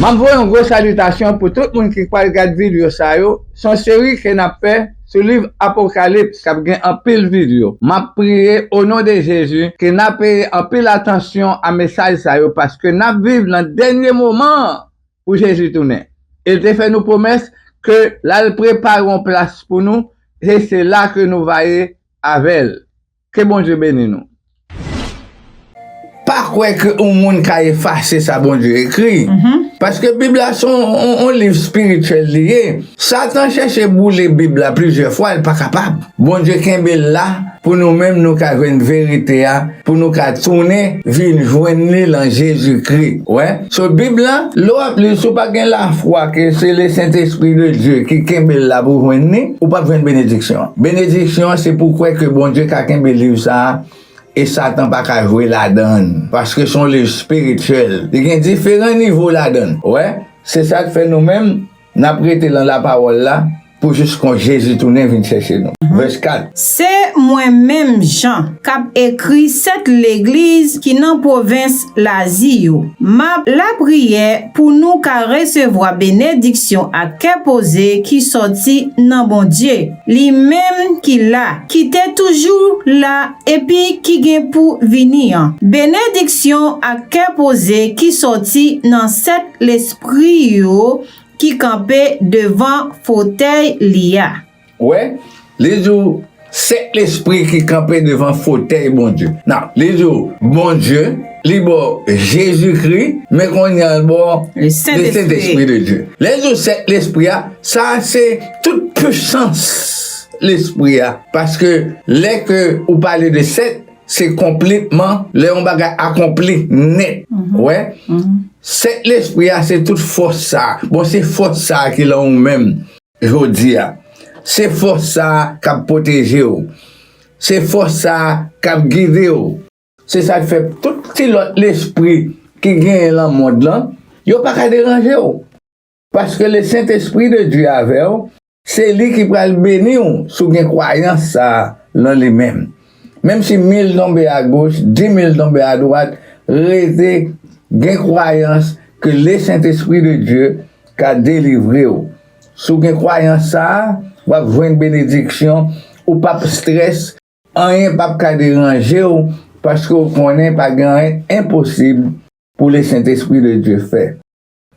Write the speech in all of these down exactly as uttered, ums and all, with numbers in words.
M ap voye yon gwo salitasyon pou tout moun ki pral gad videyo sa yo. Se yon seri ke n ap fè sou liv Apokalips k ap gen anpil videyo. M ap priye o non de Jezi ke n ap peye anpil atansyon a mesaj sa yo, paske n ap viv nan dènye moman an pou Jezi tounen. E l te fè nou pwomès ke l al prepare yon plas pou nou, e se la ke nou va ye avè l. Ke Bondye beni nou. Pa kwè ke yon moun ka efase sa Bondye ekri. Paske Bib la se yon, yon, yon liv espirityèl li ye. Satan chèche boule Bib la plizyè fwa, l pa kapab. Bondye kenbe l la pou nou menm nou ka jwenn verite a, pou nou ka tounen vin jwenn li lan Jezikri. Wè? So, Bib la, lè w ap li, si w pa gen lafwa ke se le Sentespri de Dye ki kenbe l la pou w jwenn li, ou p ap jwenn benediksyon an. Benediksyon an, se pou w kwè ke Bondye ka kenbe liv sa a, e Satan pa ka jwe ladan l, paske se yon liv espirityèl. Li gen diferan nivo ladan l. Wè? Se sa k fè nou menm, n ap rete lan lapawòl la, pou jis kon Jezi tounen vin chèche nou. Vès kat. Se mwen menm Jan k ap ekri sèt legliz ki nan pwovens Lazi yo. M ap lapriyè pou nou ka resevwa benediksyon ak kè poze ki sòti nan Bondye, li menm ki la, ki te toujou la, epi ki gen pou vini an. Benediksyon ak kè poze ki sòti nan sèt lespri yo ki kanpe devan fotèy li a. Wè, li di w, sèt lespri ki kanpe devan fotèy Bondye. Nan, li di w, Bondye, li ba w Jezikri, men kounye a l ba w le Sentespri de Dye. Lè l di w sèt lespri a, sa a se tout pisans lespri a. Paske lè ke ou pale de sèt, se konplitman, lè yon bagay akonpli nèt. Wè? Sèt lespri a, se tout fòs sa a. Bon, se fòs sa a ki lan ou menm jodi a. Se fòs sa a k ap pwoteje w. Se fòs sa a k ap gide w. Se sa k fè tout ti lòt lespri ki genyen lan mond lan, yo pa ka deranje w. Paske le Sentespri de Dye avè w, se li ki pral beni w si w gen kwayans sa a lan li menm. Menm si mil tonbe agoch, di mil tonbe adwat, rete gen kwayans ke le Sentespri de Dye ka delivre w. Si w gen kwayans sa a, w ap jwenn benediksyon, ou p ap strès, anyen p ap ka deranje w, paske w konnen pa gen anyen enposib pou le Sentespri de Dye fè.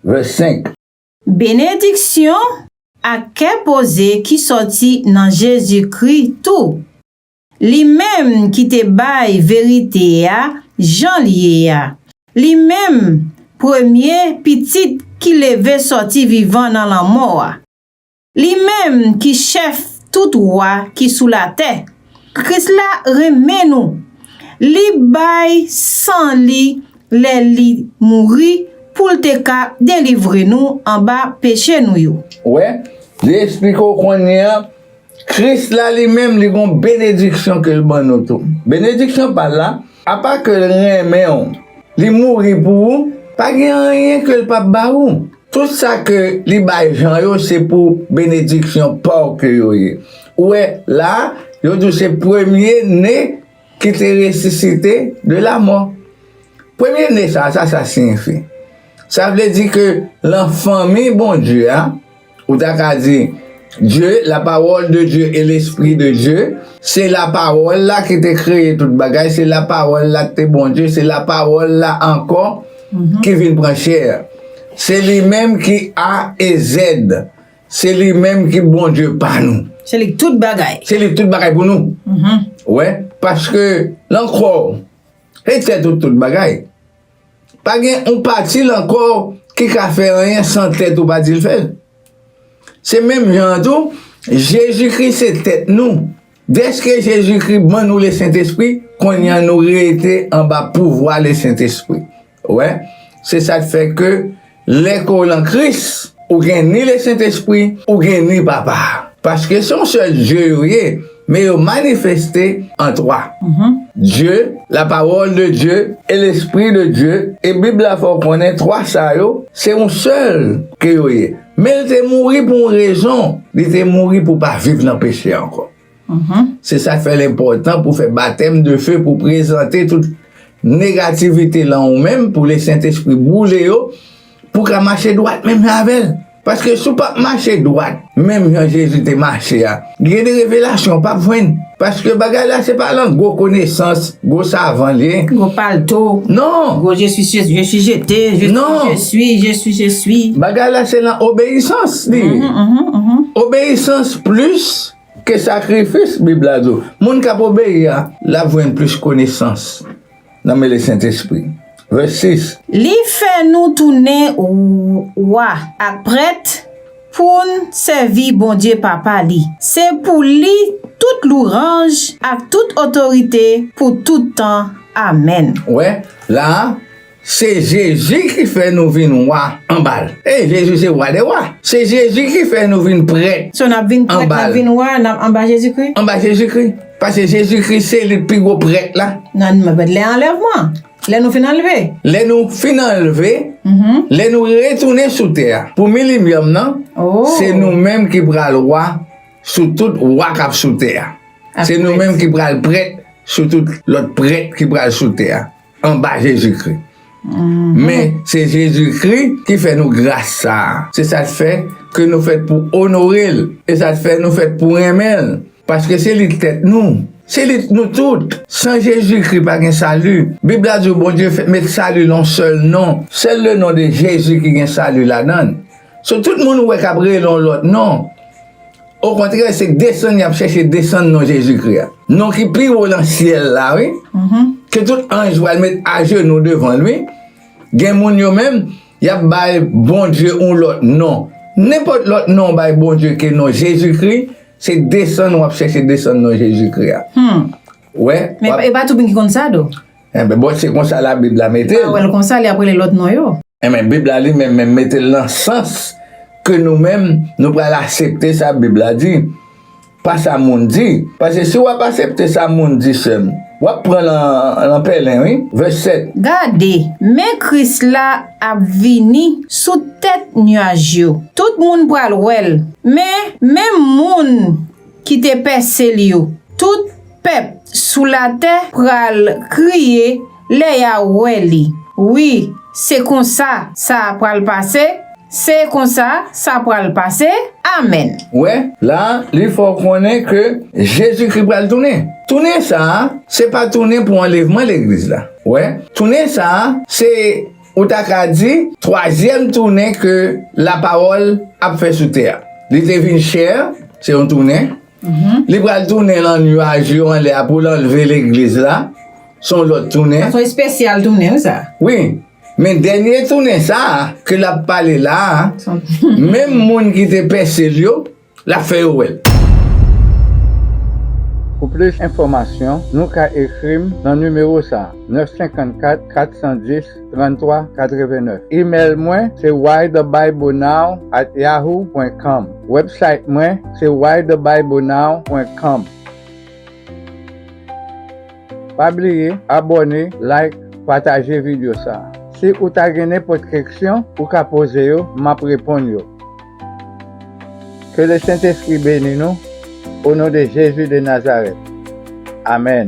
Vès senk. Benediksyon ak kè poze ki sòti nan Jezikri tou. Li menm ki te bay verite a jan l ye a. Li menm premye pitit ki leve sòti vivan nan lanmò a. Li menm ki chèf tout wa ki sou latè. Kris la renmen nou. Li bay san li lè li mouri pou l te ka delivre nou anba peche nou yo. Wè, li eksplike w kounye a, Kris la li menm, li gon benediksyon ke l ban nou tou. Benediksyon pa l la, apa ke l renmen w, li mouri pou ou, pa gen anyen ke l p ap ba ou. Tout sa ke li bay jan yo, se pou benediksyon pa w ke yo ye. Ou wè, la, yo di w se premye ne ki te resisite de la mò. Premye ne sa, sa sa siyifi? Sa vle di ke lan fanmi Bondye a, ou ta ka di, Dieu, la parole de Dieu et l'Esprit de Dieu, se lapawòl la ki te kreye tout bagay, se lapawòl la ki te Bondye, se lapawòl la ankò ki vin pran chè. Se li menm ki A e Z. Se li menm ki Bondye pa nou. Se li k tout bagay. Se li k tout bagay pou nou. Wè, paske lan kò w, se tèt ou tout bagay. Pa gen yon pati lan kò w ki ka fè anyen san tèt ou pa di l fè l. Se menm jan an tou, Jezikri se tèt nou. Dèske Jezikri ban nou Lesentespri, kounye a nou rete anba pouvwa Lesentespri. Wè, se sa k fè ke lè ke w lan Kris, ou gen ni Lesentespri, ou gen ni Papa. Paske se yon sèl Dye yo ye, men yo manifeste an twa. Dye, la parole de Dieu et l'Esprit de Dieu, e Bib la fè w konnen twa sa yo, se yon sèl ke yo ye. Men l te mouri pou yon rezon, li te mouri pou pa viv nan peche ankò. Se sa k fè l enpòtan pou fè batèm de fe, pou prezante tout negativite lan ou menm, pou Lesentespri boule yo, Ou ka mache dwat menm jan avè l. Paske si w p ap mache dwat, menm jan Jezi te mache a, gen de revelasyon w p ap jwenn. Paske bagay la se pa lan gwo konesans, gwo savan l ye. Gwo palto. Non. Gwo je suis, je, je suis jeté, je suis, non, je suis, je suis, je suis. Bagay la se lan obeyisans li ye. Mhm, mhm, mhm. Obeyisans plis ke sakrifis, Bib la di w. Moun k ap obeyi a, l ap jwenn plis konesans nan men Lesentespri. Vès sis. Li fè nou tounen w-, wa ak prèt pou n sèvi Bondye Papa li. Se pou li tout louranj ak tout otorite pou tout tan. Amèn. Wè, la a, se Jezi ki fè nou vin wa anba l. E Jezi se wa dè wa. Se Jezi ki fè nou vin prèt. So, n ap vin prèt, anba l, n ap vin wa, n ap anba Jezikri? Anba Jezikri. Paske Jezikri se li pi gwo prèt la. Nan, nan lè anlèvman. Lè nou fin anlve. Lè nou fin anlve, mhm, lè nou retounen sou tè a. Pou milenyòm nan, oh, se nou menm ki pral wa sou tout wa k ap sou tè a. Se nou menm ki pral prèt sou tout lòt prèt ki pral sou tè a, anba Jezikri. Mhm. Men, se Jezikri ki fè nou gras sa a. Se sa k fè ke nou fèt pou onore l. E sa k fè nou fèt pou renmen l. Paske se li k tèt nou. Se li nou tout. San Jezikri, pa gen sali. Bib la di w Bondye fè, met sali nan yon sèl non. Sèl le non de Jezi ki gen sali ladan l. So, tout moun ou wè k ap rele yon lòt non, okontrè, se desann y ap chèche desann non Jezikri a. Non ki pi wo nan syèl la, wi. Mhm. Ke tout anj pral met ajenou devan l, wi. Gen moun yo menm, y ap bay Bondye yon lòt non. Nenpòt lòt non w bay Bondye ke non Jezikri, se desann w ap chèche desann non Jezikri a. Hmm. Wè, men w ap, e pa tout moun ki konn sa, do. Enben, bon, se konsa Labib la mete l. Li pa wè l konsa, li ap rele lòt non yo. Enben, Bib la li menm, menm mete l nan sans ke nou menm, nou pral aksepte sa Bib la di. Pa sa moun di. Paske si w ap aksepte sa moun di, sè m, w ap pran lan, lan pèlen, wi. Vès sèt. Gade, men Kris la ap vini sou tèt nyaj yo. Tout moun pral wè l. Men, menm moun ki te pèse l yo, tout pèp sou latè pral kriye lè y a wè li. Wi, se konsa sa pral pase, se konsa sa pral pase. Amèn. Wè, la, li fè w konnen ke Jezikri pral tounen. Tounen sa a, se pa tounen pou anlèvman legliz la. Wè, tounen sa a, se, ou ta ka di, twazyèm tounen ke lapawòl ap fè sou tè a. Li te vin chè, se yon tounen. Mhm. Li pral tounen lan nyaj yo anlè a pou l anlve legliz la. Se yon lòt tounen. Sa se yon espesyal tounen, wi, sa. Wi. Men dènye tounen sa a, ke l ap pale la a, menm moun ki te pèse l yo, l ap fè yo wè l. Pou plis enfòmasyon, nou ka ekri m nan nimewo sa a, nèf senkannkat, kat san dis, tranntwa katrevennèf. Imèl mwen se why the bible now at yahoo point com. Website mwen se why the bible now point com. Pa bliye abòne, like, pataje videyo sa a. Si ou ta gen nenpòt keksyon, ou ka poze yo, m ap reponn yo. Ke le Sentespri beni nou, o non de Jezi de Nazarèt. Amèn.